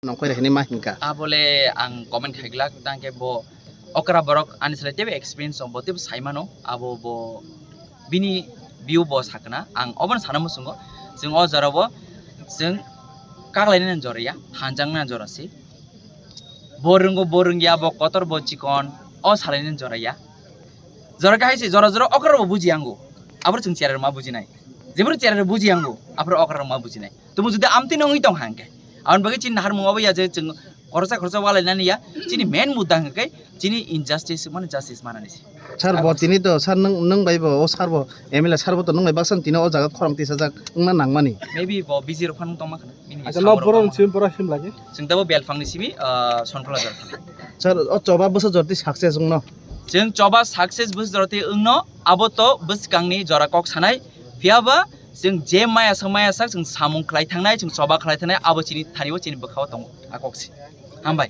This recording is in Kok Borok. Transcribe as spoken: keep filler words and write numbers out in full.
Nongkhoi rehini ma hinkha. Abole ang comment khaiglak, tangke bo okra borok ani salai tebo experience dong, bo tebo saimano, abo bo bini view bo sakna, ang obono sana muchungo, chwng o jora bo chwng kaklainani jora ya, thanjaknani jora se. Bo rwngo, bo rwngya, bo kotor, bo chikon, o salainani jora ya. Jora khe hai se, jora jora okra bo buji ango, aboro chwng chera ma bujinai, jeboro chera buji ango, aboro okra ma bujinai. Tumu jodi amtwi nongwi tong hangke, aboni bagwi chini naharmung obo ya je chwng khoroksa khoroksa walainani ya, chini main mudda hwnkhe chini injustice mane justice manani se. Sir, bo tini to sir nwng, nwng bai bo, o sir bo, M L A sir bo to nwng bai baksa tini o jaga khorang tisajak wngna nangmani. Maybe bo busy rok phano tongma khna, bini Acha, samung no rok borok tongma sim khna. Pora sim lagi. Chwng tabo belphangni simi, ah, Sonphola jora. Sir, o choba bwsa jorti success wngno. Chwng choba success bwsa jorti wngno, abo to bwskangni jora kok sanai, phiyaba chwng je maya sak maya sak chwng samung khlai thangnai, chwng choba khlai thangnai, abo chini thani o chini bwkhao tongo, a kok se. Hambai.